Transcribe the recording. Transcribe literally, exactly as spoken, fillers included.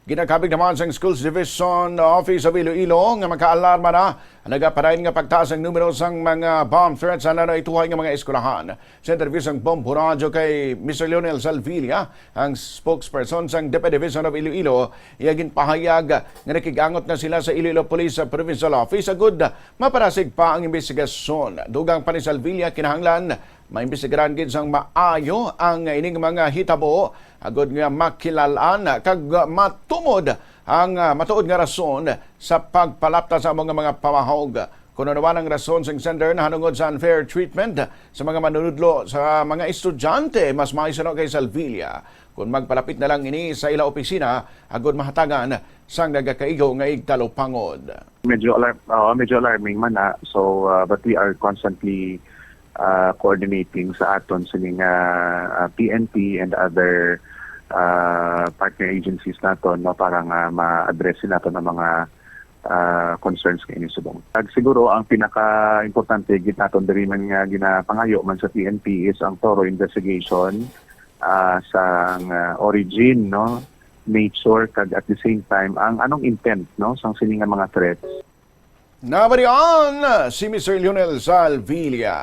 Ginakabig naman sang Schools Division Office of Iloilo nga makaalarma na ang nagapadayon nga pagtaas sang numero sang mga bomb threats sa nanoituhay nga mga eskwelahan. Sa interview sang Bombo Radyo kay Mister Lionel Salvilla, ang spokesperson sang DepEd Division of Iloilo, iya ginpahayag nga nakigangot na sila sa Iloilo Police Provincial Office agud maparasig pa ang imbestigasyon. Dugang pa ni Salvilla, kinahanglan maimbestigaran gid sang maayo ang ining mga hitabo agud nga makilalan kag matumod ang, ah, matuod nga rason sa pagpalapta sa amo nga mga pamahog. Kuno naman ang rason sing sender nahanungod sa unfair treatment sa mga manunudlo sa mga estudyante, mas maayo sino kay Salvilla kung magpalapit na lang ini sa ila opisina agud mahatagan sang nagakaigo nga igtalupangod. Medyo alarm, oo, medyo alarming man na. So, uh, but we are constantly, uh, coordinating sa aton sining, uh, uh, P N P and other, uh, partner agencies naton, no, para nga ma-address naton ang mga, uh, concerns nga ining subong. Ag siguro ang pinaka-importante gid naton diri man nga ginapangayo man sa P N P is ang thorough investigation, uh, sang, uh, origin, no, nature, kag at the same time ang anong intent, no, sang sini nga mga threats. Nabalian si Mister Lionel Salvilla.